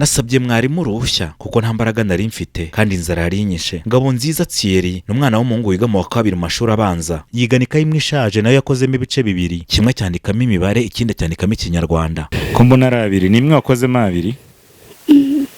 Nasabye mwarimu uruhushya kuko nta mbaraga nari mfite kandi inzara yari inyishe. Ngabonziza Thierry ni umwana w'umuhungu wiga mu wa kabiri mu mashuri abanza. Yigana ikayi imwe ishaje, nayo yakozemo ibice bibiri, kimwe cyandikamo imibare, ikindi cyandikamo Ikinyarwanda. Ko mbona ari abiri, ni imwe wakozemo abiri?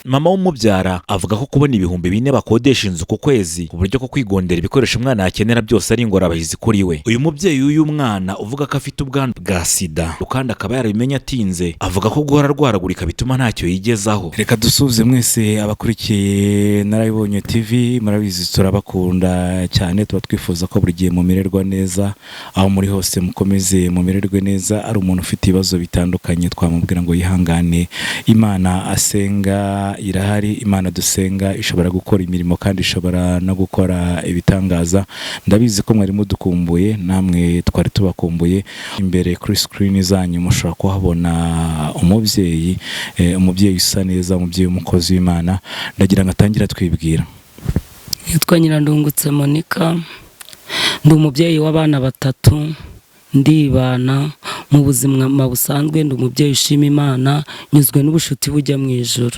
Mama w'umubyara avuga ko kubona 4000 bakodesha inzu ku kwezi, ku buryo ko kwigondera ibikoresho umwana yakenera byose ari ingorabahizi kuri we. Uyu mubyeyi w'uyu mwana uvuga ko afite ubwandu bwa sida kandi akaba yarabimenye atinze, avuga ko guhora arwaragurika bituma ntacyo yigezaho. Reka dusuhuze mwese abakurikiye Narabibonye TV. Murabizi, turabakunda cyane, tuba twifuza ko buri gihe mumererwa neza aho muri hose, mukomeze mumererwe neza. Ari umuntu ufite ibibazo bitandukanye, twamubwira ngo yihangane, Imana asenga irahari, Imana dusenga ishobora gukora imirimo kandi ishobora no gukora ibitangaza. Ndabizi ko mwari mudukumbuye, namwe twari tubakumbuye. Imbere kuri screen zanyu mushobora kuhabona umubyeyi, umubyeyi usa neza, umubyeyi w'umukozi w'Imana. Ndagira ngo atangire atwibwira. Yitwa Nyirandungutse Monica, ndi umubyeyi w'abana batatu, ndibana mu buzima busanzwe, ndi umubyeyi ushima Imana, nyuzwe n'ubushuti bujya mu ijuru.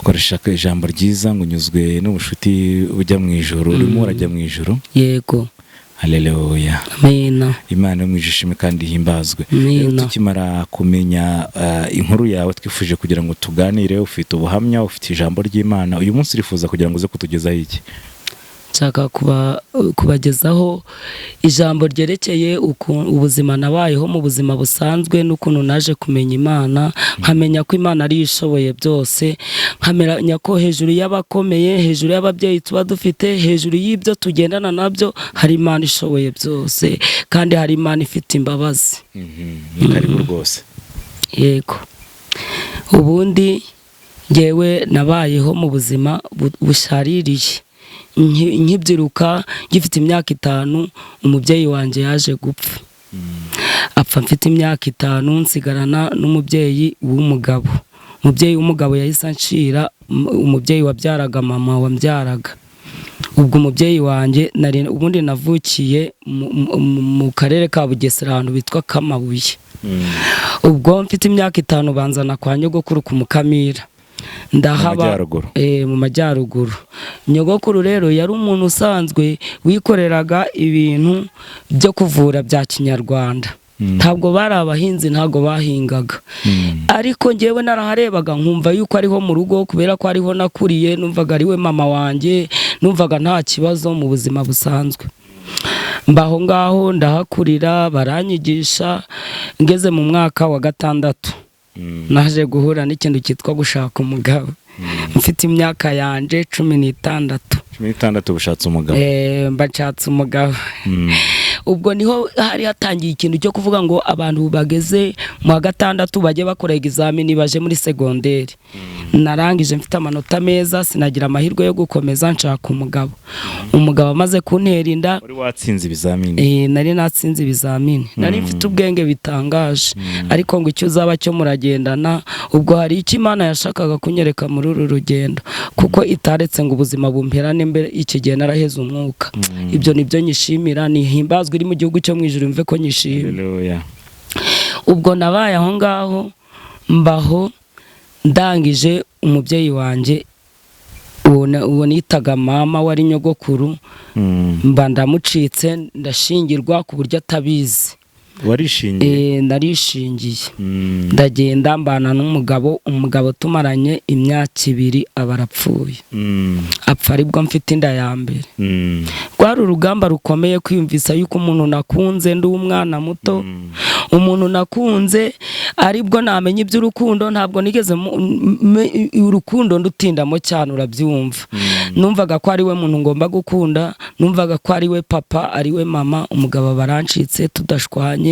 Ukoresha ijambo ryiza ngo unyuzwe n'ubushuti bujya mu ijuru. Urimo urajya mu ijuru? Yego. Haleluya! Amena. Imana yo mu ijuru ishimwe kandi ihimbazwe. Amena. Rero tukimara kumenya inkuru yawe, twifuje kugira ngo tuganire. Ufite ubuhamya, ufite ijambo ry'Imana. Uyu munsi urifuza kugira ngo uze kutugezaho iki? Nshaka kubagezaho ijambo ryerekeye ubuzima nabayeho mu buzima busanzwe n'ukuntu naje kumenya Imana, nkamenya ko Imana ariyo ishoboye byose, nkamenya ko hejuru y'abakomeye, hejuru y'ababyeyi tuba dufite, hejuru y'ibyo tugendana nabyo, hari Imana ishoboye byose kandi hari Imana ifite imbabazi. Ni karibu rwose. Yego, ubundi ngewe nabayeho mu buzima bushaririye. Nkibyiruka ngifite imyaka 5, umubyeyi wanjye yaje gupfa, apfa mfite imyaka 5, nsigarana n'umubyeyi w'umugabo. Umubyeyi w'umugabo yahise anshira umubyeyi wabyaraga mama wambyaraga. Ubwo umubyeyi wanjye nari ubundi navukiye mu karere ka Bugesera, ahantu bitwa Kamabuye. Ubwo mfite imyaka 5 banzana kwa nyogokuru ku Mukamira, ndahaba. Mu majyaruguru. Mu majyaruguru. Nyogokuru rero yari umuntu usanzwe wikoreraga ibintu byo kuvura bya kinyarwanda. Ntabwo bari abahinzi, ntabwo bahingaga, ariko ngewe naraharebaga nkumva yuko ariho mu rugo, kubera ko ariho nakuriye, numvaga ari we mama wanjye, numvaga nta kibazo mu buzima busanzwe. Mbaho ngaho, ndahakurira, baranyigisha. Ngeze mu mwaka wa gatandatu naje guhura n'ikintu cyitwa gushaka umugabo, mfite imyaka yanje 16. 16 bushatse umugabo? Mba nshatse umugabo. Ubwo niho hari hatangiye ikintu cyo kuvuga ngo abantu bageze mu wa gatandatu bajye bakora egizamini baje muri segonderi. Narangije mfite amanota meza, sinagira amahirwe yo gukomeza, nshaka umugabo. Umugabo amaze kuntera inda. Wari watsinze ibizamini? Nari natsinze ibizamini, nari mfite ubwenge bitangaje, ariko ngo icyo uzaba cyo muragendana. Ubwo hari icyo Imana yashakaga kunyereka muri uru rugendo, kuko itaretse ngo ubuzima bumperane mbere iki gihe naraheze umwuka. Ibyo nibyo nyishimira, nihimbazwe iri mu gihugu cyo mu ijuru, mve ko nyishima. Haleluya. Ubwo nabaye aho ngaho, mbaho, ndangije umubyeyi wanjye uwo nitaga mama wari nyogokuru, mba ndamucitse, ndashingirwa ku buryo atabizi. Warishingiye? Narishingiye, ndagenda mbana n'umugabo. Umugabo tumaranye imyaka 2 aba arapfuye. Apfa aribwo mfite inda ya mbere. Rwari urugamba rukomeye kwiyumvisa yuko umuntu nakunze ndi umwana muto, umuntu nakunze aribwo namenya iby'urukundo. Ntabwo nigeze urukundo ndutindamo cyane, urabyumva. Numvaga ko ari we muntu ngomba gukunda, numvaga ko ari we papa, ari we mama. Umugabo barancitse tudashwanye,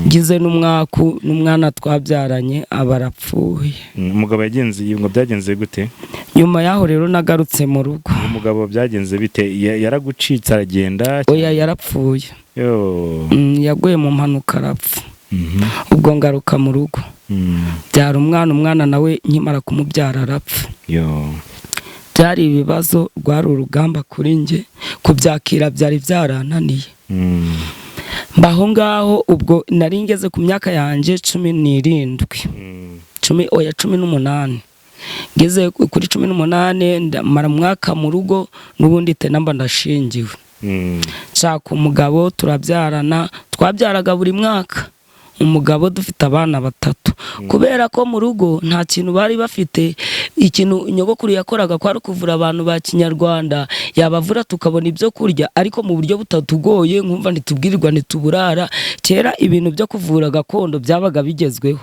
ngize n'umwaku n'umwana twabyaranye aba arapfuye. Umugabo yagenze ngo byagenze gute? Nyuma yaho rero nagarutse mu rugo. Umugabo byagenze bite? Yaragucitse aragenda? Oya, yarapfuye. Yo. Yaguye mu mpanuka arapfa. Ubwo ngaruka mu rugo, byara umwana. Umwana nawe nkimara kumubyara arapfa. Yo. Byari ibibazo, rwari urugamba kuri njye, kubyakira byari byarananiye. Mbaho ngaho. Ubwo nari ngeze ku myaka yanjye 17. Cumi, oya, 18. Ngeze kuri 18, ndamara umwaka mu rugo n'ubundi tena mba ndashingiwe. Nshaka umugabo, turabyarana, twabyaraga buri mwaka. Umugabo dufite abana batatu, kubera ko mu rugo nta kintu bari bafite. Ikintu nyogokuru yakoraga kwari kuvura abantu ba kinyarwanda, yabavura tukabona ibyo kurya, ariko mu buryo butatugoye, nkumva ntitubwirirwa, ntituburara. Kera ibintu byo kuvura gakondo byabaga bigezweho,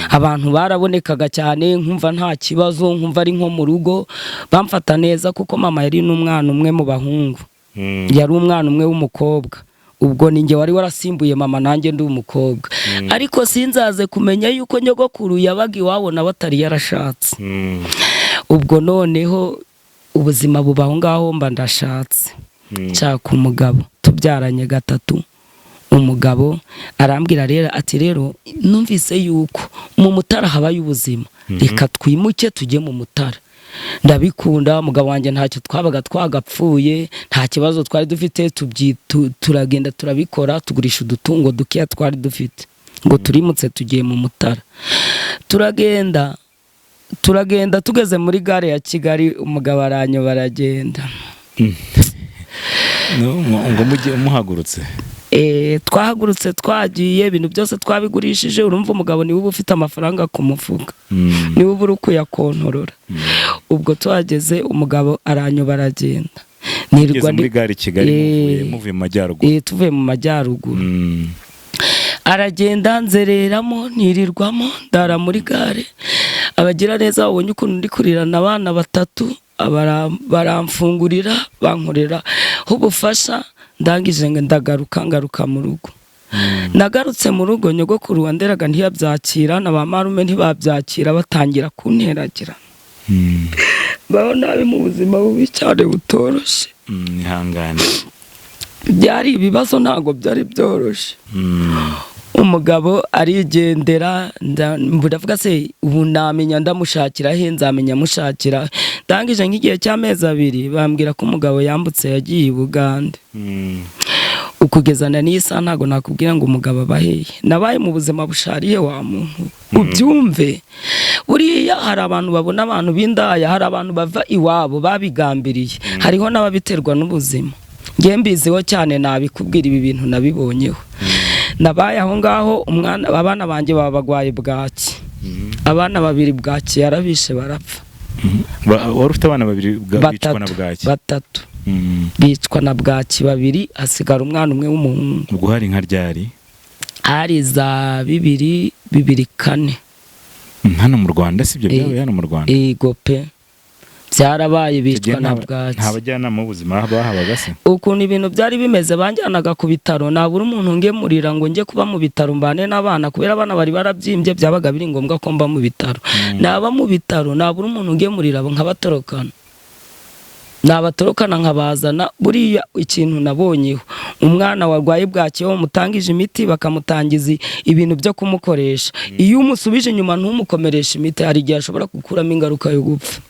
abantu barabonekaga cyane, nkumva nta kibazo, nkumva ari nko mu rugo bamfata neza, kuko mama yari n'umwana umwe mu bahungu, yari umwana umwe w'umukobwa. Ubwo ni njye wari warasimbuye mama, nanjye ndi umukobwa. Ariko sinzaze kumenya yuko nyogokuru yabaga iwabo nawe atari yarashatse. Ubwo noneho ubuzima buba aho ngaho, mba ndashatse, nshaka umugabo, tubyaranye gatatu. Umugabo arambwira rero ati: "Rero numvise yuko mu Mutara habaye ubuzima, reka twimuke tujye mu Mutara." Ndabikunda. Umugabo wanjye ntacyo twabaga twagapfuye, nta kibazo twari dufite. Turagenda turabikora, tugurisha udutungo dukeya twari dufite ngo turimutse tugiye mu Mutara. Turagenda, turagenda, tugeze muri gare ya Kigali, umugabo aranyoba aragenda. No, ngo mujye muhagurutse? Twahagurutse twagiye, ibintu byose twabigurishije. Urumva umugabo niwe uba ufite amafaranga ku mufuka, niwe uba uri kuyakontorora. Ubwo tuhageze, umugabo aranyoba aragenda. Mugeze Nirirwa muri gare i Kigali, muvuye mu majyaruguru? Tuvuye mu majyaruguru. Aragenda, nzereramo, nirirwamo, ndara muri gare. Abagira neza babonye ukuntu ndi kurirana abana batatu, baramfungurira, bankorera ubufasha. Ndangije ngo ndagaruka, ngaruka mu rugo. Nagarutse mu rugo, nyogokuru wanderaga ntiyabyakira, na ba marume ntibabyakira, batangira kunteragira. Baho nabi mu buzima bubi cyane butoroshye. Ihangane. Byari ibibazo, ntabwo byari byoroshye. Umugabo arigendera, ndavuga: "Se ubu namenya ndamushakira he? Nzamenya mushakira?" Ndangije nk'igihe cy'amezi 2, bambwira ko umugabo yambutse yagiye i Bugande. Ukugezana n'iyi saha ntabwo nakubwira ngo umugabo aba hehe. Nabaye mu buzima bushariye wa muntu, ubyumve. Buriya hari abantu babona abantu b'indaya, hari abantu bava iwabo babigambiriye, hariho n'ababiterwa n'ubuzima. Ngewe mbiziho cyane, nabikubwira, ibi bintu nabibonyeho. Nabaye aho ngaho, umwana, abana banjye baba bagwaye bwaki, abana babiri bwaki yarabishe barapfa. Wari ufite abana babiri bicwa na Batatu. bwaki? Batatu. Bicwa na bwaki babiri, hasigara umwana umwe w'umuhungu. Ubwo hari nka ryari? Hari za bibiri, 2004. Hano mu Rwanda si ibyo? Byabaye hano mu Rwanda? Ego pe, byarabaye, Icyo gihe bicwa na bwaki. Nta bajyanama b'ubuzima bahabaga se? Ukuntu ibintu byari bimeze, banjyanaga ku bitaro, nabura umuntu ngemurira ngo njye kuba mu bitaro mbane n'abana, kubera abana bari barabyimbye, byabaga biri ngombwa ko mba mu bitaro. Naba mu bitaro, nabura umuntu ngemurira, nkabatorokana, nabatorokana nkabazana. Buriya ikintu nabonyeho, umwana warwaye bwaki, iyo bamutangije imiti, bakamutangiza ibintu byo kumukoresha, iyo umusubije inyuma ntumukomereshe imiti, hari igihe ashobora gukuramo ingaruka yo gupfa.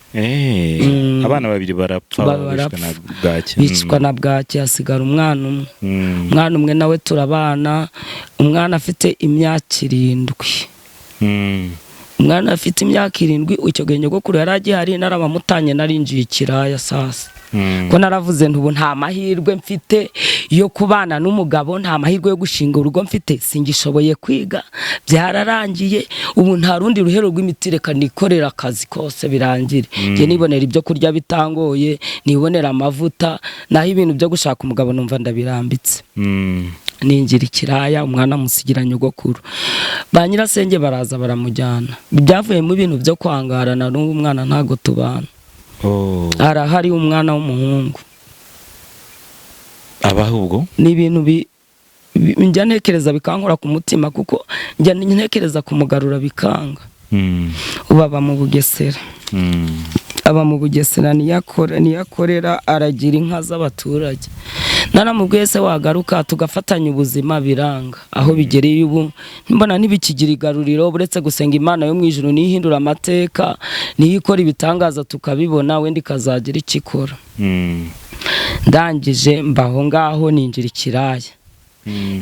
Abana babiri barapfa, bishwe Barapfa. na bwaki? Bicwa na bwaki, hasigara umwana umwe. Umwana umwe nawe turabana, umwana afite imyaka 7. Umwana afite imyaka 7. Icyo gihe nyogokuru yari agihari, narabamutanye, narinjiye ikiraya sasa. Ko naravuze nti ubu nta mahirwe mfite yo kubana n'umugabo, nta mahirwe yo gushinga urugo mfite, singishoboye kwiga, byararangiye, ubu nta rundi ruhero rw'imiti, reka nikorera akazi kose birangire, njye nibonera ibyo kurya bitangoye, nibonera amavuta, naho ibintu byo gushaka umugabo numva ndabirambitse. Ningira ikiraya, umwana amusigira nyogokuru, ba nyirasenge baraza baramujyana. Byavuyemo ibintu byo kwangarana, n'ubu umwana ntago tubana. Oh. Arahari, umwana w'umuhungu. Abaho ubwo? Ni ibintu njya ntekereza bikankora ku mutima, kuko njya ntekereza kumugarura bikanga. Ubu aba mu Bugesera. Aba mu Bugesera, niyo akorera, aragira inka z'abaturage. Naramubwiye: "Se wagaruka tugafatanya ubuzima?" Biranga. Aho bigereye ubu mbona ntibikigira igaruriro, uretse gusenga Imana yo mu ijuru, niyo ihindura amateka, niyo ikora ibitangaza tukabibona, wenda ikazagira icyo ikora. Ndangije mbaho ngaho, ninjira ikiraya.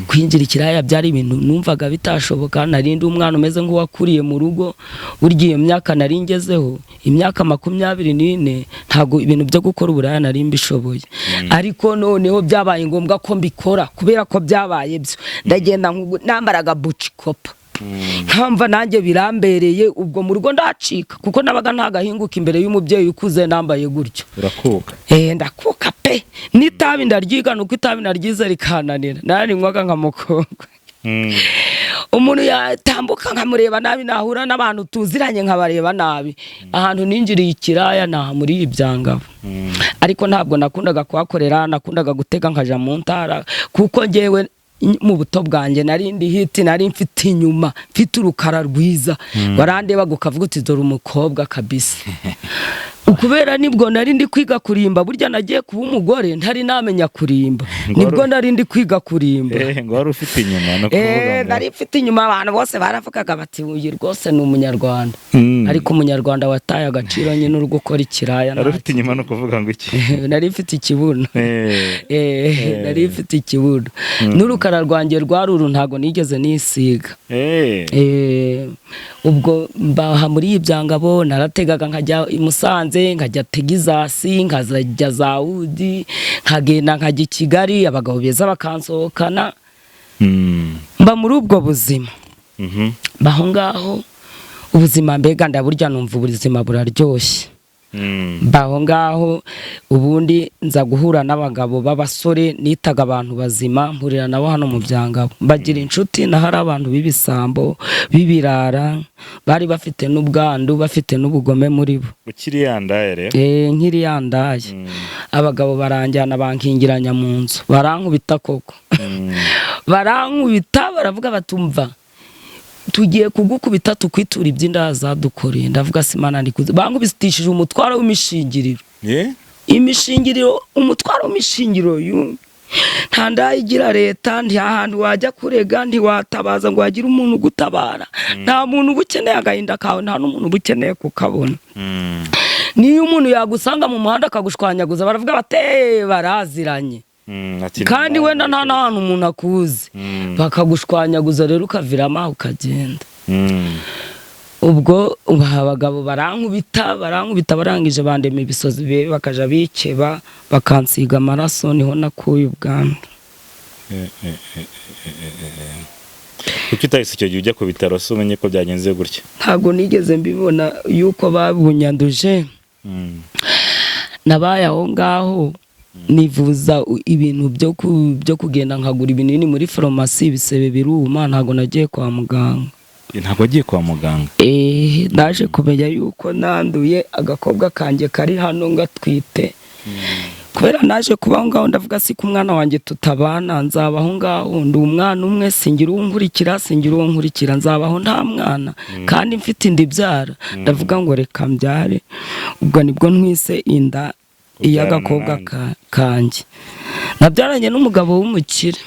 Kwinjira ikiraya byari ibintu numvaga bitashoboka. Nari ndi umwana umeze nk'uwakuriye mu rugo. Burya iyo myaka nari ngezeho, imyaka 24, ntabwo ibintu byo gukora uburaya nari mbishoboye. Ariko noneho byabaye ngombwa ko mbikora, kubera ko byabaye byo. Ndagenda nambaraga bucikopa, nkamva nanjye birambereye. Ubwo mu rugo ndacika, kuko nabaga ntagahinguka imbere y'umubyeyi ukuze nambaye gutyo. Urakuka? Ndakuka pe, n'itabi ndaryiga, nuko itabi naryize rikananira. Nararinywaga nka mukobwa. Umuntu yatambuka nkamureba nabi, nahura n'abantu tuziranye nkabareba nabi. Ahantu ninjiriye ikiraya ni aha muri Ibyangabo, ariko ntabwo nakundaga kuhakorera. Nakundaga gutega nkaja mu ntara, kuko njyewe mu buto bwanjye nari ndi hiti, nari mfite inyuma, mfite urukara rwiza. Warandebaga ukavuga uti: "Dore umukobwa kabisa." Kubera nibwo nari ndi kwiga kurimba. Burya nagiye kuba umugore ntari namenya kurimba, nibwo nari ndi kwiga kurimba. Ngo wari ufite inyuma, no kuvuga ngo Nari mfite inyuma, abantu bose baravugaga bati: "Uyu rwose ni umunyarwanda." Ariko umunyarwanda wataye agaciro nyine, uri gukora ikiraya. Wari ufite inyuma, no kuvuga ngo iki? Nari mfite ikibuno. Nari mfite ikibuno n'urukara rwanjye rwari uru, ntabwo nigeze nisiga. Ubwo mbaha muri Ibyangabo, narategaga nkajya i Musanze, nkajya Tegizasi, nkajya Zawudi, nkagenda nkajya i Kigali, abagabo beza bakansohokana. Mba muri ubwo buzima. Baho ngaho ubuzima mbega ndaburya, numva ubuzima buraryoshye. Mbaho ngaho, ubundi nza guhura n'abagabo b'abasore nitaga abantu bazima, mpurira nabo hano mu Byangabo, mbagira inshuti. Naho ari abantu b'ibisambo, b'ibirara, bari bafite n'ubwandu, bafite n'ubugome muri bo. Ukiri yandaye rero? Nkiri yandaye. Abagabo baranjyana, bankingiranya mu nzu, barankubita koko. Barankubita, baravuga batumva: "Tugiye kugukubita tukwitura iby'inda zadukoreye." Ndavuga: "Si Imana ndikuze." Bankubitishije umutwaro w'imishingiriro. Imishingiriro, umutwaro w'imishingiriro. Nta ndayigira leta, nta hantu wajya kurega, ntiwatabaza ngo hagire umuntu ugutabara. Nta muntu uba ukeneye agahinda kawe, nta n'umuntu uba ukeneye kukabona. Niyo umuntu yagusanga mu muhanda akagushwanyaguza, baravuga bati: "Eh, baraziranye." Ati Kandi wenda nta n'ahantu umuntu akuzi. Bakagushwanyaguza rero, ukaviramo aho ukagenda. Ubwo abagabo barankubita, barankubita, barangije bandema ibisozi bibi, bakaja bikeba, bakansiga amaraso. Niho nakuye ubwandu. Kuki utahise icyo gihe ujya ku bitaro se umenye ko byagenze gutya? Ntabwo nigeze mbibona yuko babunyanduje. Nabaye aho ngaho, nivuza ibintu byo kugenda nkagura ibinini muri farumasi, ibisebe biruma. Ntabwo nagiye kwa muganga. Ntabwo wagiye kwa muganga? Naje kumenya yuko nanduye agakobwa kanjye kari hano ngatwite, kubera naje kuba aho ngaho ndavuga: "Si ku mwana wanjye tutabana, nzabaho ngaho ndi umwana umwe, singira uwo nkurikira, singira uwo nkurikira, nzabaho nta mwana kandi mfite inda ibyara." Ndavuga ngo: "Reka mbyare." Ubwo nibwo ntwise inda iy'agakobwa Ubyarana? Kanjye nabyaranye n'umugabo w'umukire.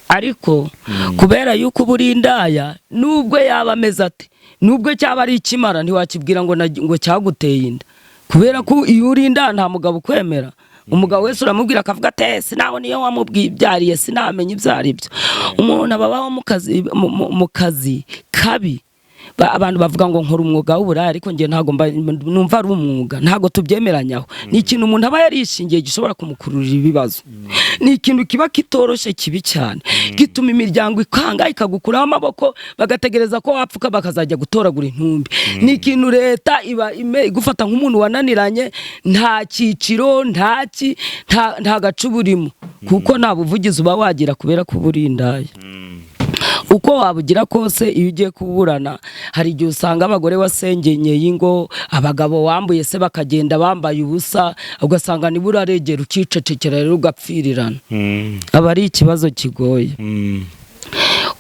Ariko kubera yuko uba uri indaya, nubwo yaba ameze ate, nubwo cyaba ari ikimara, ntiwakibwira ngo cyaguteye inda, kubera ko iyo uri indaya nta mugabo ukwemera. Umugabo wese uramubwira akavuga ati: "Eh, sinawe niyo wamubwibyariye, sinamenya ibyo ari byo." Umuntu ababaho mu kazi kabi. Abantu bavuga ngo nkora umwuga w'uburaya, ariko njye ntabwo numva ari umwuga, ntabwo tubyemeranyaho. Ni ikintu umuntu aba yarishingiye gishobora kumukururira ibibazo. Ni ikintu kiba kitoroshye, kibi cyane, gituma imiryango ikanga, ikagukuraho amaboko, bagategereza ko wapfuka bakazajya gutoragura intumbi. Ni ikintu leta iba igufata nk'umuntu wananiranye, nta cyiciro, nta gace uba urimo, kuko nta buvugizi uba wagira kubera ko uba uri indaya. Uko wabugira kose, iyo ugiye kuburana, hari igihe usanga abagore wasengenyeye ingo, abagabo wambuye se bakagenda bambaye ubusa, ugasanga niba uraregera ukicecekera rero ugapfirirana. Aba ari ikibazo kigoye.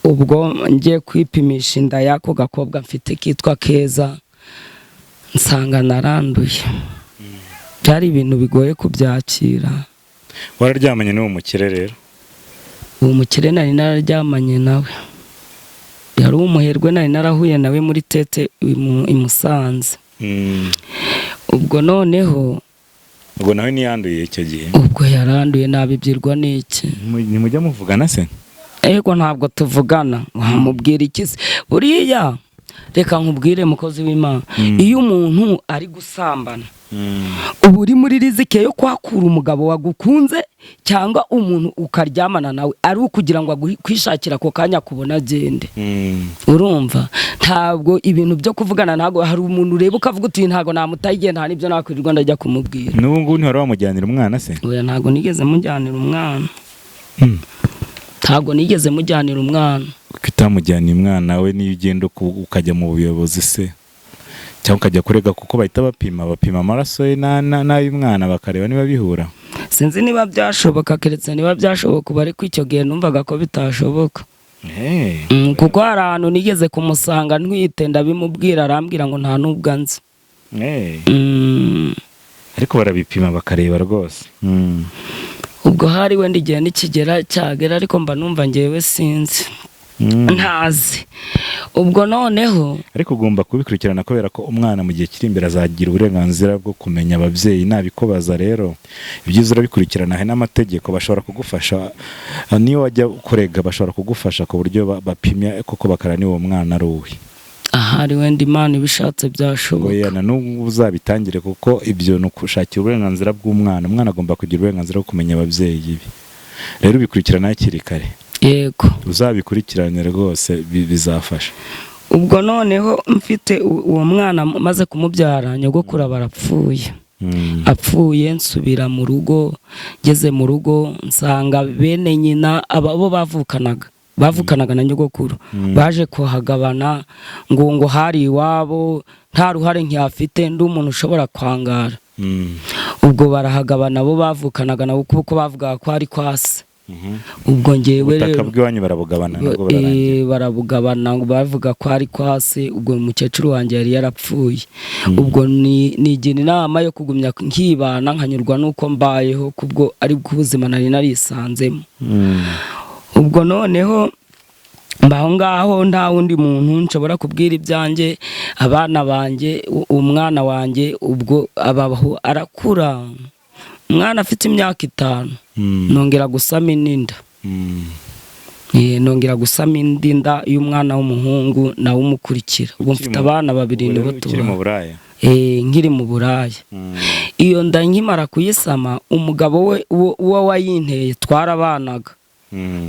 Ubwo ngiye kwipimisha inda y'ako gakobwa mfite kitwa Keza, nsanga naranduye. Byari ibintu bigoye kubyakira. Wararyamanye n'uwo mukire rero? Uwo mukire nari nararyamanye nawe, yari umuherwe nari narahuye nawe muri tete i Musanze. Ubwo noneho Ubwo nawe ntiyanduye icyo gihe? Ubwo yaranduye, nabibyirwa n'iki? Ntimujya muvugana se? Ego, ntabwo tuvugana. Wamubwira iki se? Buriya reka nkubwire, mukozi w'Imana, iyo umuntu ari gusambana, uba uri muri risk yo kwakura umugabo wagukunze cyangwa umuntu ukaryamana nawe ari ukugira ngo kwishakira ako kanya kubona agende. Urumva, ntabwo ibintu byo kuvugana, ntabwo hari umuntu ureba ukavuga uti ntabwo namutaye igihe, nta n'ibyo nakwirirwa ndajya kumubwira. N'ubu ngubu ntiwari wamujyanira umwana se? Oya, ntabwo nigeze mujyanira umwana. Ntabwo nigeze mujyanira umwana. Kuko utamujyaniye umwana we, niyo ugenda ukajya mu buyobozi se cyangwa ukajya kurega, kuko bahita bapima amaraso ye n'ay'umwana bakareba niba bihura. Sinzi niba byashoboka, keretse niba byashoboka ubu, ariko icyo gihe numvaga ko bitashoboka. Kuko hari ahantu nigeze kumusanga ntwite, ndabimubwira, arambwira ngo nta n'ubwo anzi. Ariko barabipima bakareba rwose. Ubwo hari wenda igihe nikigera cyagera, ariko mba numva ngewe sinzi, ntazi. Ubwo noneho Ariko ugomba kubikurikirana, kubera ko umwana mu gihe kiri imbere azagira uburenganzira bwo kumenya ababyeyi nabikubaza. Rero ibyiza urabikurikirana, hari n'amategeko bashobora kugufasha. Niyo wajya kurega bashobora kugufasha ku buryo bapimya koko bakareba niba uwo mwana ari uwe. Ahari wenda Imana ibishatse byashoboka. Oya, na n'ubu uzabitangire, kuko ibyo ni ukushakira uburenganzira bw'umwana. Umwana agomba kugira uburenganzira bwo kumenya ababyeyi be. Rero ubikurikirana hakiri kare. Yego. Uzabikurikirane rwose, bizafasha. Ubwo noneho mfite uwo mwana, maze kumubyara, nyogokuru aba arapfuye. Apfuye nsubira mu rugo. Ngeze mu rugo nsanga bene nyina, aba bo bavukanaga na nyogokuru, baje kuhagabana ngo hari iwabo, nta ruhare nkihafite, ndi umuntu ushobora kwangara. Ubwo barahagabana bo bavukanaga nabo, kuko bavugaga ko ari kwa se. Ubwo ngewe Ubutaka rero bw'iwanyu barabugabana, nabwo burarangira. Barabugabana, bavuga ko ari kwa se. Ubwo umukecuru wanjye yari yarapfuye. Ubwo nigira inama yo kugumya nkibana, nkanyurwa n'uko mbayeho, kubwo ari bwo ubuzima nari narisanzemo. Ubwo noneho mbaho ngaho, nta wundi muntu nshobora kubwira ibyanjye, abana banjye, umwana wanjye ubwo abaho arakura. Umwana afite imyaka 5, nongera gusama indi. Nongera gusama indi nda y'umwana w'umuhungu, nawe umukurikira. Ubu mfite abana babiri, Ubwo nibo rero ukiri mu tubana. buraya? Nkiri mu buraya. Iyo nda nkimara kuyisama, umugabo we uwo wayinteye twarabanaga.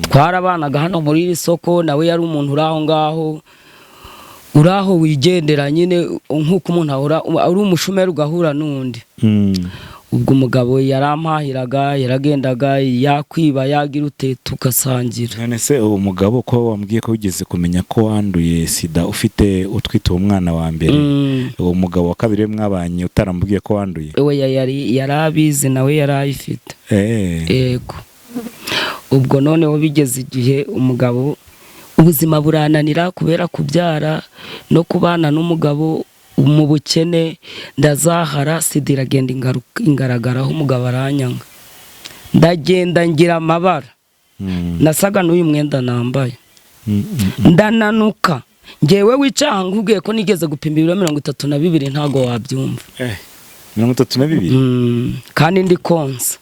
Twarabanaga hano muri iri soko, nawe yari umuntu uri aho ngaho, uri aho wigendera nyine, nk'uko umuntu ahora ari umushumeri ugahura n'undi. Ubwo umugabo yarampahiraga, yaragendaga, yakwiba, yagira ute, tugasangira. None se uwo mugabo, ko wambwiye ko wigeze kumenya ko wanduye sida ufite utwite uwo mwana wa mbere, uwo mugabo wa kabiri we mwabanye utaramubwiye ko wanduye? We yari abizi, nawe yari ayifite. Yego. Ubwo noneho bigeze igihe umugabo ubuzima burananira, kubera kubyara no kubana n'umugabo mu bukene, ndazahara, sida iragenda ingaragaraho, umugabo aranyanga, ndagenda ngira amabara. Nasaga n'uyu mwenda nambaye. Ndananuka. Ngewe wicaye aha nkubwiye ko nigeze gupima ibiro 32, ntabwo wabyumva. 32? Kandi ndi konsa.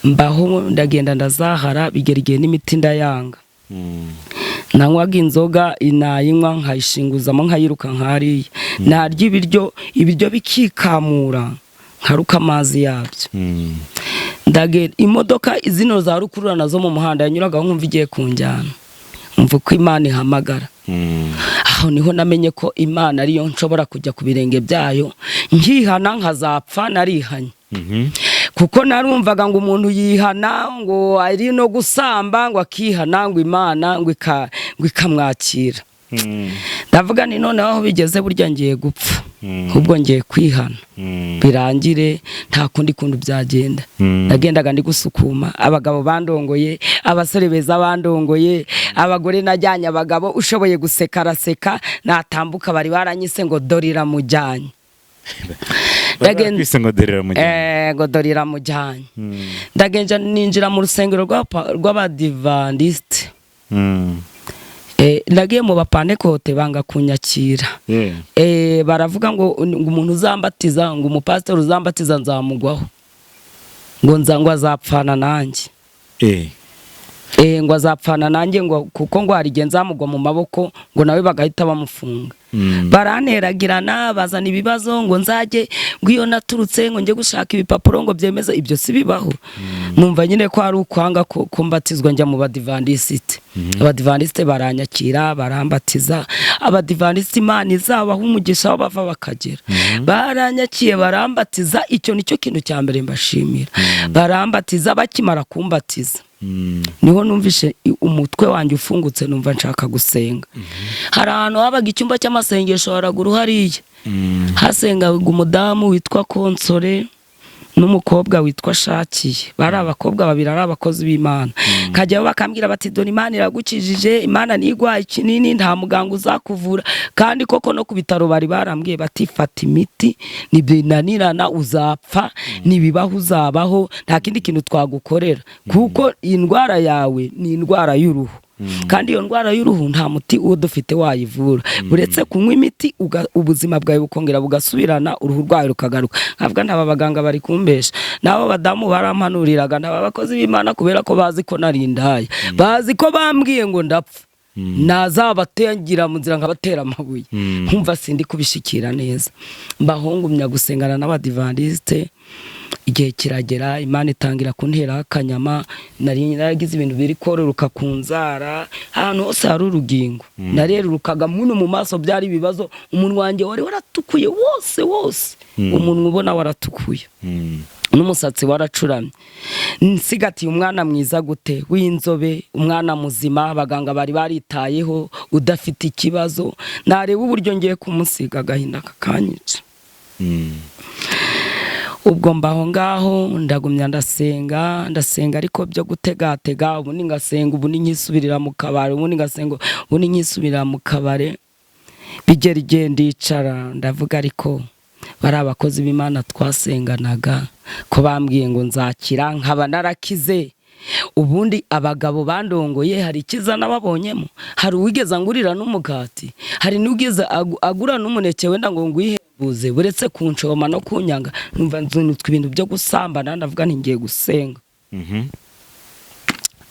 Mbaho ndagenda ndazahara, bigera igihe n'imiti ndayanga. Nanywaga inzoga, nayinywa nkayishinguzamo, nkayiruka nkariya, narya ibiryo, ibiryo bikikamura, nkaruka amazi yabyo. Ndagenda, imodoka zino za rukururana zo mu muhanda yanyuragaho nkumva igiye kunjyana, mva uko Imana ihamagara. Aho niho namenye ko Imana ariyo nshobora kujya ku birenge byayo nkihana, nkazapfa narihanye. Kuko narumvaga ngo umuntu yihana, ngo ari no gusamba, ngo akihana, ngo Imana ngo ikamwakira. Ndavuga ni noneho aho bigeze, burya ngiye gupfa, ahubwo ngiye kwihana birangire, nta kundi kuntu byagenda. Nagendaga ndi gusukuma abagabo bandongoye, abasore beza bandongoye, abagore najyanye abagabo, ushoboye guseka araseka, natambuka bari baranyise ngo dore iramujyanye. Kwise ngo dore iramujyanye? Ngo dore iramujyanye. Ndagenda ninjira mu rusengero rw'Abadivandisite. Nagiye mu bapantekote banga kunyakira. Baravuga ngo umuntu uzambatiza, ngo umupasiteri uzambatiza nzamugwaho, ngo ngo azapfana nanjye. Ngo azapfana nanjye, ngo kuko ngo hari igihe nzamugwa mu maboko, ngo nawe bagahita bamufunga. Baranteragirana, bazana ibibazo ngo nzajye, ngo iyo naturutse ngo njye gushaka ibipapuro ngo byemeze ibyo si bibaho. Numva nyine ko ari ukwanga ko mbatizwa, njya mu badivandisite. Abadivandisite baranyakira, barambatiza. Abadivandisite Imana izabaha umugisha aho bava bakagera. Baranyakiye, barambatiza, icyo nicyo kintu cya mbere mbashimira. Barambatiza, bakimara kumbatiza niho numvishe umutwe wanjye ufungutse, numva nshaka gusenga. Hari ahantu habaga icyumba cy'amasengesho haraguru hariya, hasengaga umudamu witwa Konsore n'umukobwa witwa Shakiye. Bari abakobwa babiri, ari abakozi b'Imana. Nkajyayo bakambwira bati dore Imana iragukijije, Imana ntigwaye ikinini, nta muganga uzakuvura. Kandi koko no ku bitaro bari barambwiye bati fata imiti, nibinanirana uzapfa, nibibaho uzabaho, nta kindi kintu twagukorera, kuko indwara yawe ni indwara y'uruhu, kandi iyo ndwara y'uruhu nta muti uwo dufite wayivura uretse kunywa imiti, ubuzima bwawe bukongera bugasubirana, uruhu rwawe rukagaruka. Nkavuga ntaba baganga bari kumbesha, n'abo badamu barampanuriraga, ntaba bakozi b'Imana, kubera ko bazi ko nari indaya, bazi ko bambwiye ngo ndapfa, nazabatengira mu nzira nkabatera amabuye. Nkumva sindi kubishikira neza, mbahungumya gusengana n'abadivandisite. Igihe kiragera Imana itangira kunteraho akanyama. Nari naragize ibintu biri kororoka ku nzara, ahantu hose hari urugingo narerurukaga muno mu maso, byari ibibazo. Umunwa wanjye wari waratukuye wose wose, umunwa ubona waratukuye, n'umusatsi waracuramye. Nsigatiye umwana mwiza gute w'inzobe, umwana muzima abaganga bari baritayeho, udafite ikibazo. Nareba uburyo ngiye kumusiga, agahinda kakanyica. Ubwo mbaho ngaho, ndagumya ndasenga, ndasenga, ariko byo gutegatega, ubundi ngasenga, ubundi nkisubirira mu kabare, ubundi ngasenga, ubundi nkisubirira mu kabare. Bigera igihe ndicara, ndavuga ariko bari abakozi b'Imana twasenganaga ko bambwiye ngo nzakira nkaba narakize, ubundi abagabo bandongoye hari ikiza nababonyemo? Hari uwigeze angurira n'umugati? Hari n'uwigeze agura n'umuneke wenda ngo ngwihembuze, buretse kunshoma no kunyanga? Numva nzunutswe ibintu byo gusambana, ndavuga nti ngiye gusenga.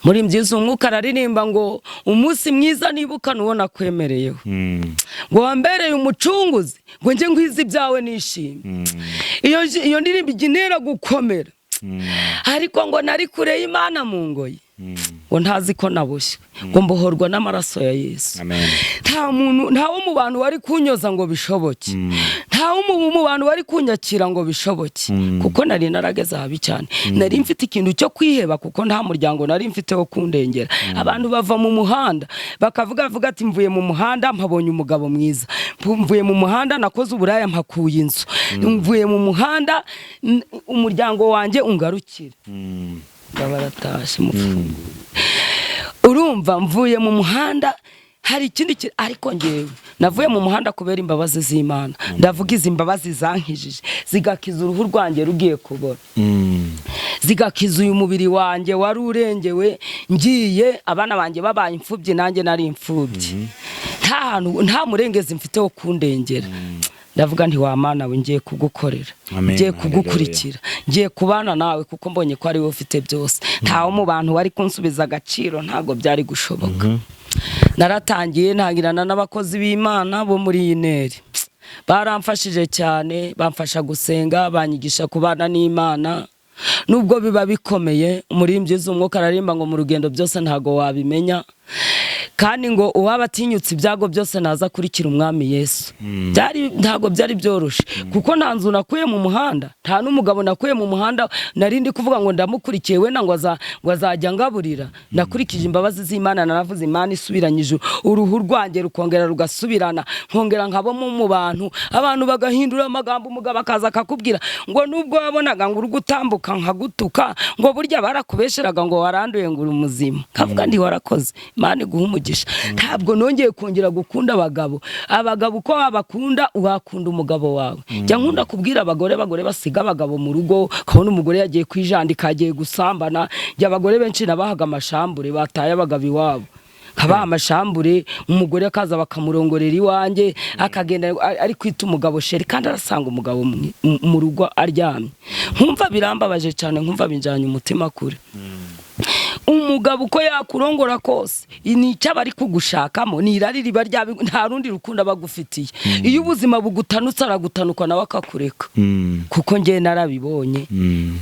Muri byiza umwuka araririmba ngo umunsi mwiza nibuka nuwo nakwemereyeho, ngo wambereye umucunguzi, ngo njye ngwize ibyawe nishimye. Iyo ndirimbo ijya intera gukomera. Ariko ngo nari kure y'Imana mu ngoyi, ngo ntazi ko naboshywe, ngo mbohorwa n'amaraso ya Yesu. Amen. Nta muntu, nta wo mu bantu wari kunyoza ngo bishoboke, nta wo mu bantu wari kunyakira ngo bishoboke, kuko nari narageze habi cyane. Nari mfite ikintu cyo kwiheba, kuko nta muryango nari mfite wo kundengera. Abantu bava mu muhanda bakavuga avuga ati mvuye mu muhanda mpabonye umugabo mwiza, mvuye mu muhanda nakoze uburaya mpakuye inzu, mvuye mu muhanda umuryango wanjye ungarukira, baratashe mufungure. Urumva mvuye mu muhanda hari ikindi ariko ngewe navuye mu muhanda kubera imbabazi z'Imana. Ndavuga izi mbabazi zankijije, zigakiza uruhu rwanjye rugiye kubora, zigakiza uyu mubiri wanjye wari urengewe, ngiye abana banjye babaye imfubyi, nanjye nari imfubyi, nta hantu, nta murengezi mfite wo kundengera. Ndavuga nti wa Mana we, ngiye kugukorera, Amen. ngiye kugukurikira, ngiye kubana nawe, kuko mbonye ko ari wowe ufite byose. Ntawe mu bantu wari kunsubiza agaciro, ntabwo byari gushoboka. Naratangiye ntangirana n'abakozi b'Imana bo muri iyi nteri, baramfashije cyane, bamfasha gusenga, banyigisha kubana n'Imana nubwo biba bikomeye. Umuririmbyi z'umwuka ararimba ngo mu rugendo byose ntago wabimenya, kandi ngo uwaba atinyutse ibyago byose naza akurikira umwami Yesu. Byari ntago byari byoroshe, kuko nta nzu nakuye mu muhanda, nta n'umugabo nakuye mu muhanda nari ndi kuvuga ngo ndamukurikiye wenda ngo azajya ngaburira. Nakurikije imbabazi z'Imana, naravuze Imana isubiranyije uruhu rwanjye rukongera rugasubirana, nkongera nkabamo mu bantu, abantu bagahindura amagambo. Umugabo akaza akakubwira ngo nubwo wabonaga ngo uri gutambuka nkagutuka, ngo burya barakubesheraga ngo waranduye, ngo uri muzima. Nkavuga ndi warakoze, Imana iguha umugisha. Ntabwo nongeye kongera gukunda abagabo. Abagabo uko wabakunda, wakunda umugabo wawe. Jya nkunda kubwira abagore, abagore basiga abagabo mu rugo, ukabona umugore yagiye kwijandika, yagiye gusambana. Jya abagore benshi nabahaga amashambure bataye abagabo iwabo. Nkabaha amashambure, umugore akaza bakamurongorera iwanjye, akagenda ari kwita umugabo chéri, kandi arasanga umugabo mu rugo aryamye. Nkumva birambabaje cyane, nkumva binjanye umutima kure. Umugabo uko yakurongora kose, ni icyo aba ari kugushakamo, ni irari riba ryabi, nta rundi rukundo aba agufitiye. Iyo ubuzima bugutanutse, aragutanuka nawe akakureka, kuko njye narabibonye.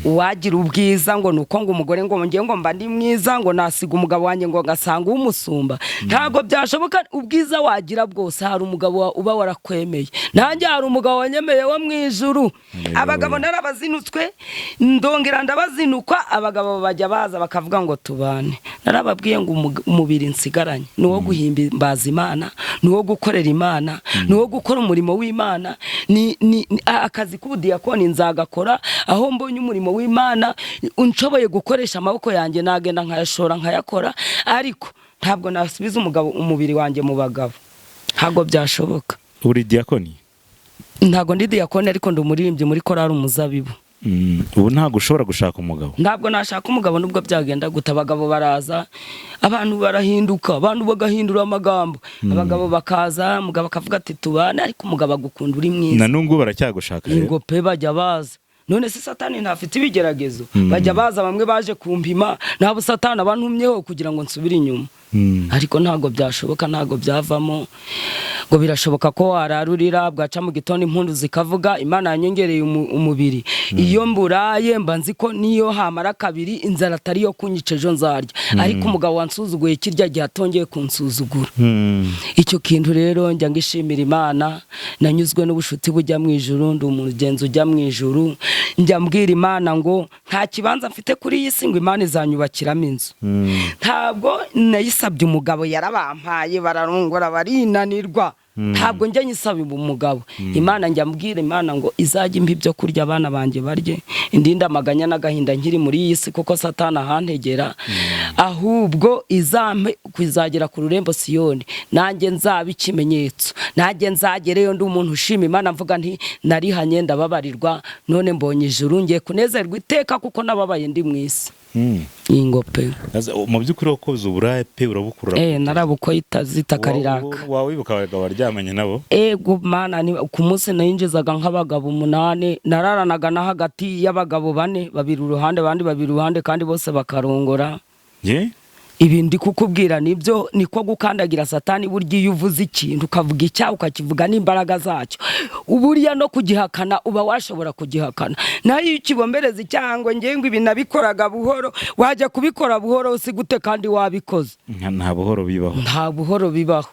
Uwagira ubwiza ngo ni uko ngo umugore ngo ngiye ngo mba ndi mwiza, ngo nasiga umugabo wanjye ngo ngasanga umusumba, ntabwo byashoboka. Ubwiza wagira bwose, hari umugabo uba warakwemeye. Nanjye hari umugabo wanyemeye wo mu ijuru. Abagabo narabazinutswe, ndongera ndabazinukwa. Abagabo bajya baza bakavuga ngo tubane. Narababwiye ngo umubiri nsigaranye ni uwo guhimbaza Imana, ni uwo gukorera Imana, ni uwo gukora umurimo w'Imana. Ni akazi k'ubudiyakoni nzagakora. Aho mbonye umurimo w'Imana nshoboye gukoresha amaboko yanjye, nagenda nkayashora nkayakora, ariko ntabwo nasubiza umugabo umubiri wanjye mu bagabo, ntabwo byashoboka. Uri diyakoni? Ntabwo ndi diyakoni, ariko ndi umuririmbyi muri korali Umuzabibu. Ubu ntabwo ushobora gushaka umugabo? Ntabwo nashaka umugabo nubwo byagenda gute. Abagabo baraza, abantu barahinduka, abantu bagahindura amagambo. Abagabo bakaza, umugabo akavuga ati tubane, ariko umugabo agukunda uri mwiza. Na n'ubwo baracyagushaka rero? Ingo pe, bajya baza. None se Satani ntafite ibigeragezo? Bajya baza, bamwe baje kumpima, ntabwo Satani abantumyeho kugira ngo nsubire inyuma. Ariko ntabwo byashoboka, ntabwo byavamo. Ngo birashoboka ko wararurira, bwaca mu gitondo impundu zikavuga. Imana yanyongereye umubiri. Iyo mburaye mba nzi ko niyo hamara kabiri inzara atari yo kunyica, ejo nzarya. Ariko umugabo wansuzuguye kirya gihe atongeye kunsuzugura. Icyo kintu rero njya ngishimira Imana. Nanyuzwe n'ubushuti bujya mu ijuru, ndi umugenzi ujya mu ijuru. Njya mbwira Imana ngo nta kibanza mfite kuri iyi si, ngo Imana izanyubakiramo inzu. Ntabwo nayisabye umugabo, yarabampaye, bararongora barinanirwa. Ntabwo njya nyisaba umugabo Imana. Njya mbwira Imana ngo izajya impa ibyo kurya abana banjye barye, indinde amaganya n'agahinda nkiri muri iyi si, kuko Satani ahantegera. Ahubwo izampe kuzagera ku rurembo Siyoni, nanjye nzaba ikimenyetso, nanjye nzagereyo ndi umuntu ushima Imana, mvuga nti narihanye ndababarirwa, none mbonye ijuru, ngiye kunezerwa iteka kuko nababaye ndi mu isi. Ingo pe. Mu by'ukuri wakoze uburaya pe, urabukurura. Narabukoye zitakariraka. Waba wibuka abagabo waryamanye nabo? Ego Mana, ku munsi nayinjizaga nk'abagabo umunani. Nararanaga na hagati y'abagabo bane, babiri uruhande, abandi babiri uruhande, kandi bose bakarongora. Ye? Ibi ndi kukubwira nibyo, niko gukandagira Satani. Burya iyo uvuze ikintu, ukavuga icyaha, ukakivuga n'imbaraga zacyo, buriya no kugihakana uba washobora kugihakana. Nayo iyo ukibombereza icyaha ngo ngewe ngo ibi nabikoraga buhoro, wajya kubikora buhoro si gute kandi wabikoze? Nta buhoro bibaho. Nta buhoro bibaho.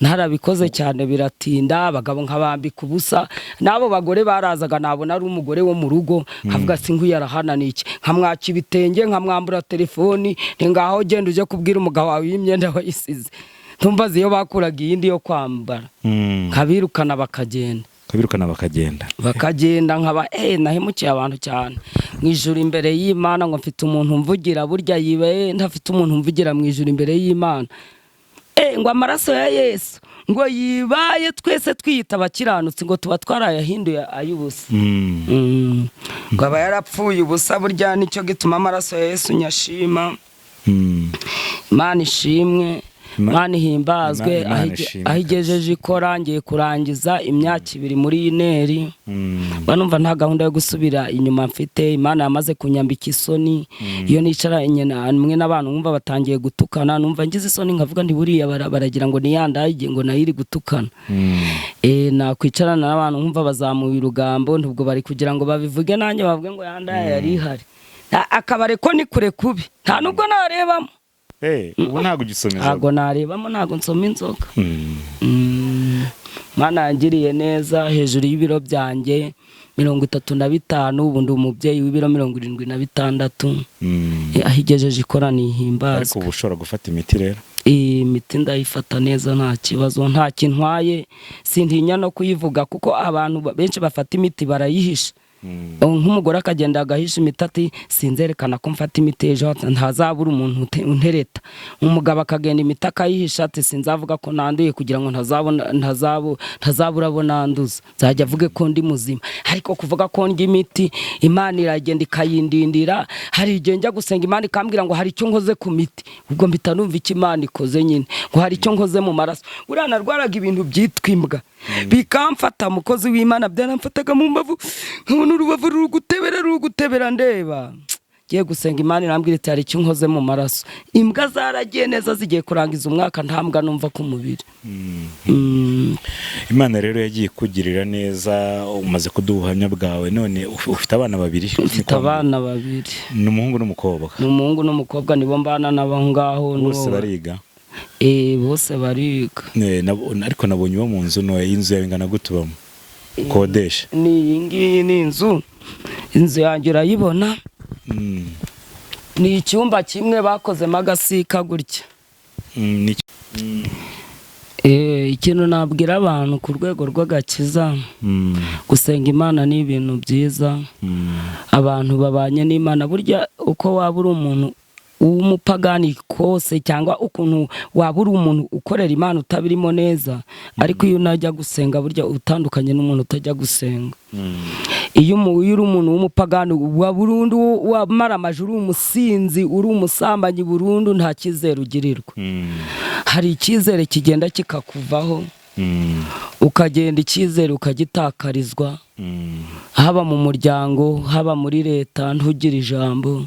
Ntarabikoze cyane biratinda. Abagabo nkabambika ubusa, n'abo bagore barazaga, nabona ari umugore wo mu rugo nkavuga si nguyu arahananiye iki, nkamwaka ibitenge, nkamwambura telefoni, ni ngaho genda ujye kubwira umugabo wawe y'imyenda wayisize. Ntumbaze iyo bakuraga iyindi yo kwambara. Nkabirukana bakagenda. Kabirukana bakagenda. Bakagenda. Nkaba nahemukiye abantu cyane. Mu ijuru imbere y'Imana ngo mfite umuntu mvugira, burya yibe ntafite umuntu mvugira mu ijuru imbere y'Imana. Ngo amaraso ya Yesu ngo yibaye twese twiyita abakiranutsi, ngo tuba twarayahinduye ay'ubusa. Ngo aba yarapfuye ubusa. Burya nicyo gituma amaraso ya Yesu nyashima. Imana ishimwe. Imana ihimbazwe. Imana ishimwe. Aho igejeje ikora, ngiye kurangiza imyaka 2 muri ineri. Mba numva nta gahunda yo gusubira inyuma mfite. Imana yamaze kunyambika isoni. Iyo nicaranye hamwe n'abantu nkumva batangiye gutukana, numva ngize isoni, nkavuga nti buriya baragira ngo niyandaye, ngo nayo iri gutukana. Nakwicarana n'abantu nkumva bazamuye urugambo, ntubwo bari kugira ngo babivuge, nanjye bavuge ngo yandaye yari ihari. Akabare ko ni kure kubi, nta nubwo narebamo. Ubu ntabwo ugisoma inzoga? Ntabwo narebamo, ntabwo nsoma inzoga. Mana yangiriye neza, hejuru y'ibiro byanjye 35, ubu ndi umubyeyi w'ibiro 76. Aho igejeje ikora Ariko nihimbazwe. ubu ushobora gufata imiti rero? Iyi miti ndayifata neza, nta kibazo, nta kintwaye. Sintinya no kuyivuga kuko abantu benshi bafata imiti barayihisha. Nk'umugore akagenda agahisha imiti ati sinzerekana ko mfata imiti, ejo ntazabura umuntu untereta. Umugabo akagenda imiti akayihisha ati sinzavuga ko nanduye kugira ngo ntazabona ntazabura abo nanduza, nzajya avuge ko ndi muzima. Ariko kuvuga ko ndya imiti, Imana iragenda ikayindindira. Hari igihe njya gusenga, Imana ikambwira ngo hari icyo nkoze ku miti, ubwo mpita numva icyo Imana ikoze nyine, ngo hari icyo nkoze mu maraso. Buriya narwaraga ibintu byitwa imbwa bikamfata, mukozi w'Imana, byaramfataga mu mbavu, nkabona urubavu ruri gutebera, ruri gutebera. Ndeba ngiye gusenga, Imana irambwira iti hari icyo nkoze mu maraso. Imbwa zaragiye neza, zigiye kurangiza umwaka nta mbwa numva ku mubiri. Imana rero yagiye ikugirira neza, umaze kuduha ubuhamya bwawe. None ufite abana babiri? Mfite abana babiri. Ni umuhungu n'umukobwa? Ni umuhungu n'umukobwa, nibo mbana nabo aho ngaho. Bose bariga? Eh, bose bariga. Ariko nabonye uba mu nzu ntoya. Inzu yawe ingana gute ubamo, ukodesha? Ni iyi ngiyi, ni inzu yanjye urayibona. Ni icyumba kimwe bakozemo agasika gutya. Ikintu nabwira abantu ku rwego rw'agakiza, gusenga Imana ni ibintu byiza. Abantu babanye n'Imana, burya uko waba uri umuntu w'umupagani kose cyangwa ukuntu waba uri umuntu ukorera Imana utabirimo neza, ariko iyo unajya gusenga, burya utandukanye n'umuntu utajya gusenga. Iyo uri umuntu w'umupagani wa burundu, wamaramaje, uri umusinzi, uri umusambanyi burundu, nta cyizere ugirirwa. Hari icyizere kigenda kikakuvaho, ukagenda icyizere ukagitakarizwa, haba mu muryango, haba muri leta, ntugire ijambo.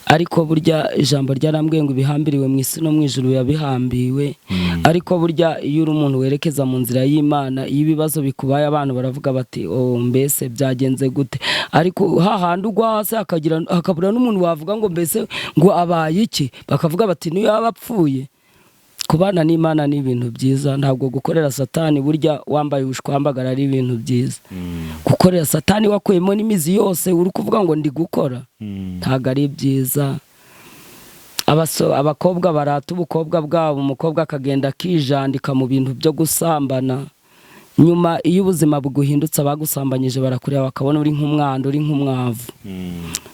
Ariko burya ijambo ryarambwiye ngo ibihambiriwe mu isi no mu ijuru biba bihambiwe. Ariko burya iyo uri umuntu werekeza mu nzira y'Imana, iyo ibibazo bikubaye, abantu baravuga bati oh, mbese byagenze gute? Ariko hahandi ugwa hasi hakagira hakabura n'umuntu wavuga ngo mbese ngo abaye iki, bakavuga bati niyo yaba apfuye. Kubana n'Imana ni ibintu byiza, ntabwo gukorera Satani burya wambaye ubushwambagara ari ibintu byiza. Gukorera Satani wakuyemo n'imizi yose, uri kuvuga ngo ndi gukora, ntabwo ari byiza. Abakobwa barata ubukobwa bwabo, umukobwa akagenda akijandika mu bintu byo gusambana. Nyuma iyo ubuzima buguhindutse, abagusambanyije barakureba bakabona uri nk'umwanda, uri nk'umwavu.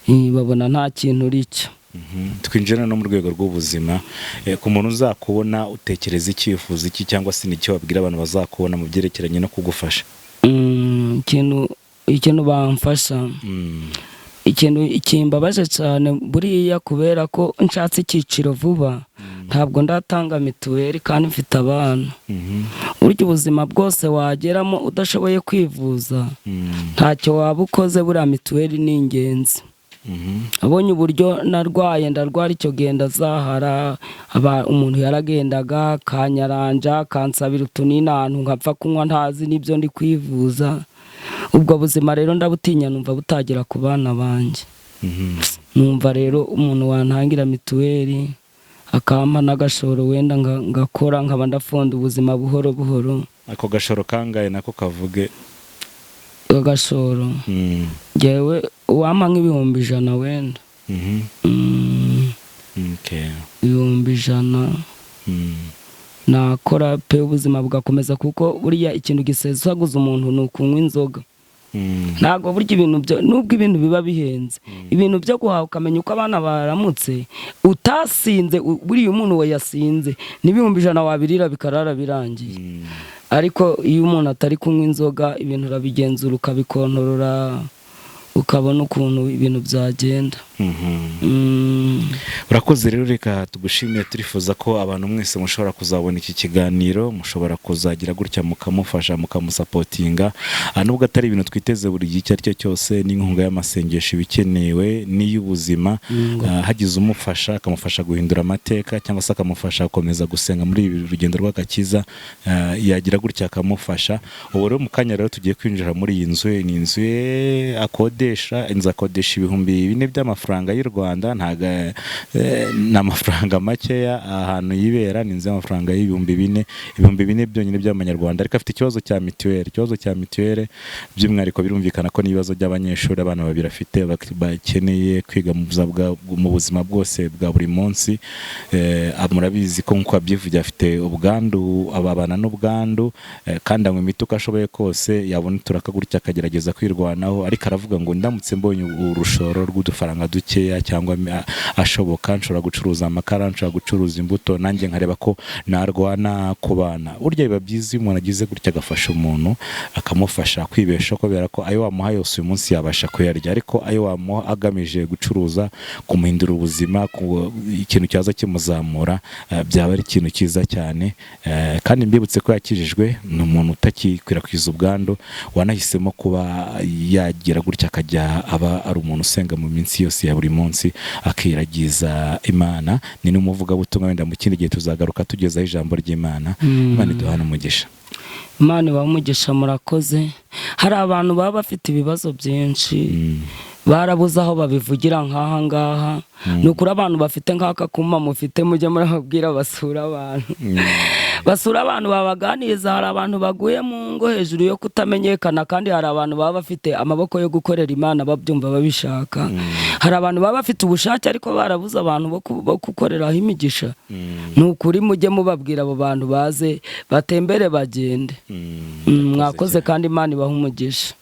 Babona nta kintu uri cyo. Twinjira no mu rwego rw'ubuzima. Ku muntu uzakubona, utekereza icyifuzo iki, cyangwa se nicyo wabwira abantu bazakubona mu byerekeranye no kugufasha? Ikintu bamfasha, ikintu kimbabaje cyane buriya, kubera ko nshatse icyiciro vuba, ntabwo ndatanga mituweli kandi mfite abana. Burya ubuzima bwose wageramo udashoboye kwivuza, ntacyo waba ukoze. Buriya mituweli ni ingenzi. Abonye uburyo narwaye, ndarwara icyo gihe ndazahara. Umuntu yaragendaga akanyaranja, akansabira utunini ahantu, nkapfa kunywa ntazi n'ibyo ndi kwivuza. Ubwo buzima rero ndabutinya, numva butagera ku bana banjye. Numva rero umuntu wantangira mituweli, akampa n'agashoro, wenda ngakora, nkaba ndafonda ubuzima buhoro buhoro. Ako gashoro kangahe nako kavuge? Agashoro, ngewe wampa nk'100,000 wenda. 100,000 nakora pe, ubuzima bugakomeza, kuko buriya ikintu gisesaguza umuntu ni ukunywa inzoga. Ntabwo burya ibintu byo, nubwo ibintu biba bihenze, ibintu byo guhaha ukamenya uko abana baramutse utasinze, buriya umuntu we yasinze n'100,000 wabirira bikarara birangiye. Ariko iyo umuntu atari kunywa inzoga, ibintu urabigenzura, ukabikontorora, ukabona ukuntu ibintu byagenda. Urakoze rero, reka tugushimire. Turifuza ko abantu mwese mushobora kuzabona iki kiganiro mushobora kuzagira gutya mukamufasha, mukamusapotinga. Nubwo atari ibintu twiteze buri gihe icyo ari cyo cyose, n'inkunga y'amasengesho ibikenewe n'iy'ubuzima. Hagize umufasha, akamufasha guhindura amateka cyangwa se akamufasha gukomeza gusenga muri ibi rugendo rw'agakiza, yagira gutya akamufasha. Ubu rero mu kanya rero tugiye kwinjira muri iyi nzu ye, ni inzu ye akodesha. akodesha inzu, akodesha 4000 by'amafaranga y'u Rwanda. Ntago ni amafaranga makeya. Ahantu yibera ni inzu y'amafaranga y'4000, 4000 byonyine by'amanyarwanda. Ariko afite ikibazo cya mituweli. Ikibazo cya mituweli by'umwihariko, birumvikana ko n'ibibazo by'abanyeshuri, abana babiri afite bakeneye kwiga mu buzima bwose bwa buri munsi. Murabizi ko nk'uko abyivugiye afite ubwandu, ababana n'ubwandu, kandi anywa imiti uko ashoboye kose, yabona uturaka gutya akagerageza kwirwanaho. Ariko aravuga ngo ndamutse mbonye urushoro rw'udufaranga dukeya cyangwa ashoboka, nshobora gucuruza amakara, nshobora gucuruza imbuto, nanjye nkareba ko narwana ku bana. Burya biba byiza iyo umuntu agize gutya agafasha umuntu, akamufasha kwibeshaho, kubera ko ayo wamuha yose uyu munsi yabasha kuyarya, ariko ayo wamuha agamije gucuruza, kumuhindura ubuzima, ikintu cyaza kimuzamura, byaba ari ikintu cyiza cyane. Kandi mbibutse ko yakijijwe, ni umuntu utakikwirakwiza ubwandu, wanahisemo kuba yagira gutya akajya aba ari umuntu usenga mu minsi yose ya buri munsi, akiragiza Imana. Ni n'umuvugabutumwa, wenda mu kindi gihe tuzagaruka tugezaho ijambo ry'Imana. Imana iduhane umugisha. Imana ibahe umugisha, murakoze. Hari abantu baba bafite ibibazo byinshi, barabuze aho babivugira nk'aha ngaha. Ni ukuri, abantu bafite nk'aka kuma mufite, mujye murababwira basura abantu, basura abantu babaganiriza. Hari abantu baguye mu ngo hejuru yo kutamenyekana, kandi hari abantu baba bafite amaboko yo gukorera Imana, babyumva, babishaka. Hari abantu baba bafite ubushake ariko barabuze abantu bo gukoreraho imigisha. Ni ukuri, mujye mubabwira abo bantu baze batembere bagende. Mwakoze kandi Imana ibahe umugisha.